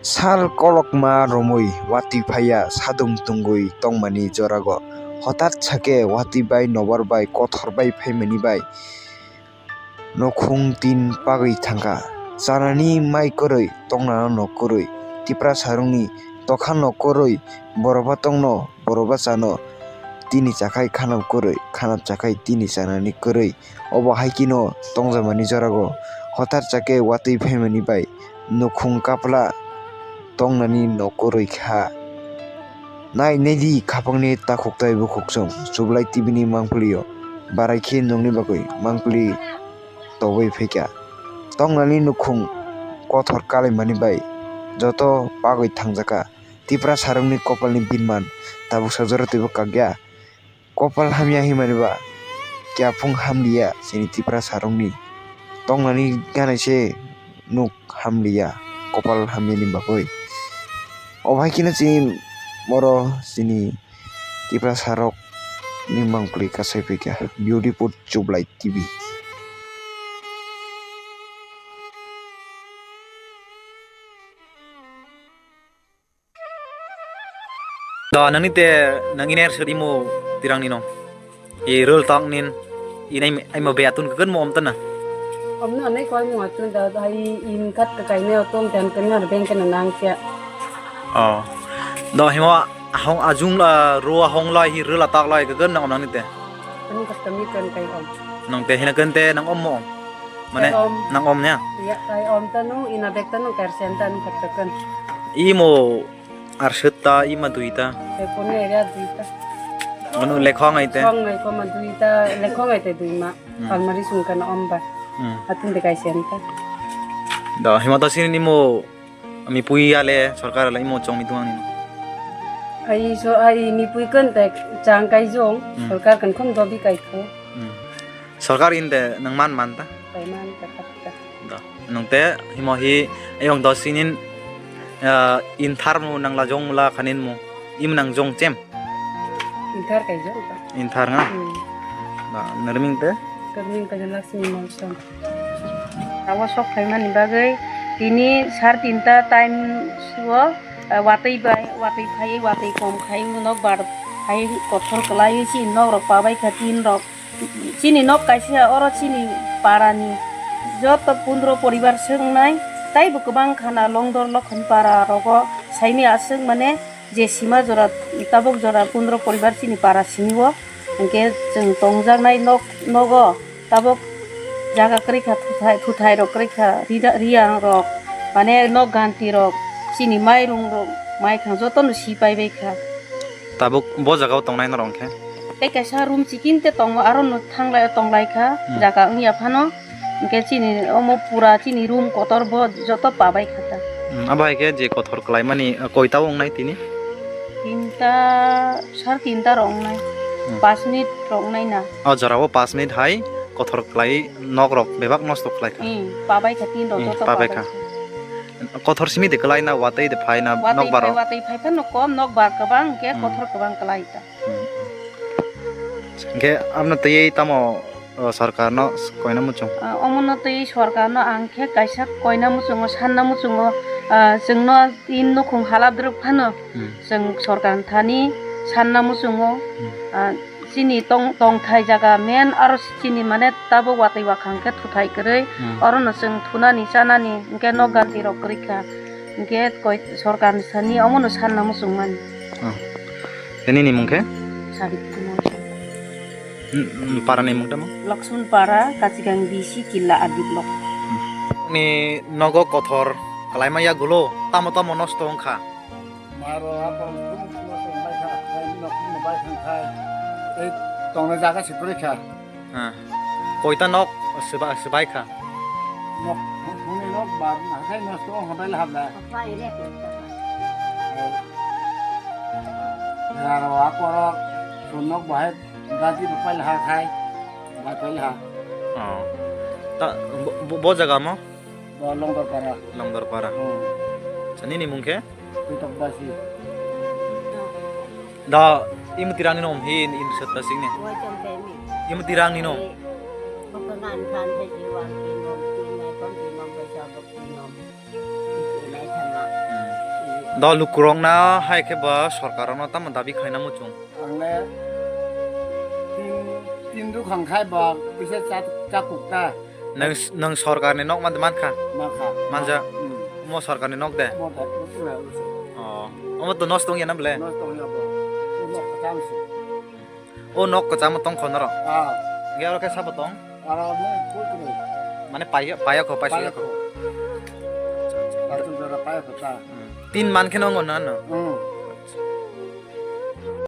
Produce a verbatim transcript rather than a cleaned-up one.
Sal kolokma romwi watwi phaiya sadung tungwi tongmani jorago. Hothat sakhe watwi bai nobar bai kothor bai phaimani bai nukhung tin pagwi thangkha. Chanani mai kwrwi, tongnano nok kwrwi. Tiprasarokni tokha nok kwrwi, boroba tongno, boroba chano. Tini chakhai khanam kwrwi, khanam chakhai tini chanani kwrwi. Obo hai kheno tongjakmani jorago hothar chakhe watwi phaimani bai nukhung kapla tongnani nok kwrwi kha. Nai naidi khapangni takhuk tei bukhuk chwng Chublai T V ni mangpili o barai khe nongni bagwi mangpili tobwi phaikha. Tongnani nukhung kothor kalaimani bai joto pagwi thangjakha. Tiprasarokni kopalni binman tabuksa jora twibo kakya. Kopal hamya hinmani ba kiaphung hamliya chini Tiprasarokni. Tongnani ganai se nuk hamliya kopal hamyani bagwi. Obo hai kheno chini oro chini Tiprasarokni mangpili kasai phaikha Beautiful Chublai T V. Do nangni te nang iner sir imo tirang nino. I rul tong nin inai aimo be atun kekan mo om tana. Om no anai koi mo atun da hai in kat ka kai ne otom tan kan har beng kan nang kya. Oh. Do himo ahong ajung la ro ahong la hi rul atak la kekan nang om nangni te. Ani kat kami kan kai om. Nang te hina kan te nang om mo om. Mane kai om. Nang om nya. Ya kai om tanu ina bek tanu kersen tanu kat kekan. Imo Arsetta ima duita. Tei kunu area duita. Anu lekhong ai te. Lekhong ai koma duita, lekhong ai te duima. Hmm. Almari sungkana omba. Hmm. Atun de kaisa anta. Do himata sini nimo mipui ale sorkar ale imo chong mitung ani. Ai so ai mipui kan te chang kai jong, hmm, sorkar kan khum dobi kai kho. Hmm. Sorkar in de nang man man ta? Pai man ta khat ta. Do. Nung te himo hi ayong do sinin, ah, in thar mu nang la jong mu la khanin mu. Im nang jong chem. In thar kai jong ta. In thar nga? Hmm. Do, nirming te? Nirming kai Lakshmi Mawsam. Awa sok phaimani bagwi tini sar tinta time suo, ah, watwi bai, watwi phai, watwi kom khai nok bar hai kothor kwlai si nok rok pabai kha tin rok. Chini nok kaisa oro chini parani joto pondro poribar se wngnai, taibo kwbang khana Longdor Lokhon para rogo saini aswk mane je sima jora tabok jora pondro poribar chini para simi o, hinkhe chwng tongjaknai nok, nogo tabok jaga kwrwi kha, thuthai, thuthai rok kwrwi kha, rida-, riyang rok mane nok ganti rok chini mairung rok mai khang jotono si pai bai kha. Tabuk bo jaga o tongnai norok hwnkhe? Tei kaisa room chikin te tongo, aro no thanglai, tonglai kha, hmm, jaga wngya phano. Hwnkhe chini omo pura chini room kotor bo joto pabai kha ta. Hmm, abo hai khe je kothor kwlai mani, uh, koita o wngnai tini? Tinta, sar tinta rok wngnai. Hmm. Pas minute rok wngnai na. O jora o pas minute hai kothor kwlai nok rok bebak nosto khlai kha. Hmm, pabai kha tin rok, hmm, joto pabai kha. Kothor simi de kwlai na watwi de phai na watwi nok baro? Phai, watwi phai phano kom, nok bar kwbang hwnkhe, hmm, kothor kwbang kwlai ta. Hmm. Hwnkhe abno twiwi tamo, o, sorkarno koina muchung? Ah, omono twiwi sorkarno ang khe kaisa koina muchungo, sanna muchungo, ah, chwngno tin nukhung hala bwrwk phano, hmm, chwng sorkarni thani sanna muchungo, hmm, ah, chini tong-, tongthai jaga main aro chini mane tabuk watwi wakhang khe thuthai kwrwi, hmm, orono chwng thunani chanani hwnkhe nok ganti rok kwrwi kha, hwnkhe koi sorkarni thani omono sanna muchungmani. Oh. Tei nini mung khe? Sabitri Mawsam. Hmm, hmm, para ni mung tamo? Lakshman para, Kachigang B C, Killa R D block. Hmm. Ni nogo kothor kalaima yagulo, tamo tamo nosto wngkha? Maro apo thum thum thum bai kha, bai nok thum bai thang khai. Tei tongna jaga se kwrwi kha. Ha. Koita nok swba-, swbai kha? Nok, thum thum ni nok ba, hathai nosto wng habai laham da. Raro apo ro, sun nok bahai, gaji bapai laha khai, bapai laha. Oh. Ta, bo, bo, bo jaga mo? Bo Longdorpara. Longdorpara. Hmm. Sa nini mung khe? Kutok basi. Da, imo tirang ni nom hi, ni indusat basing ni. Wajam temi. Imo tirang ni nom. Bakanan kan he jiwan ki nom, ki nai kon ki nom, bai sa bok ki nom. Ki nai sama. Hmm. Do lukurokno hai khe bo sorkarno tamo dabi khaina muchung? Ang le tin, tin dukhang khai bo kisa cha, cha kuk ta. Nwng, nwng sorkarni nok man, mankha? Mankha. Manja? Hmm. Omo sorkarni nok de? Mo da, mo da, mo da. Oh. Omo to nosto wngya na bole? Nosto wngya bo. O nok kwcham se. O nok kwcham tong kho norok? Ah. Ge oro khe sabo tong? Aro mo putro. Mane paya, paya kho, paisa kho. Paya kho. Paisa jora paya kho ta. Hmm. Tin man khe no wngya na no? Hmm.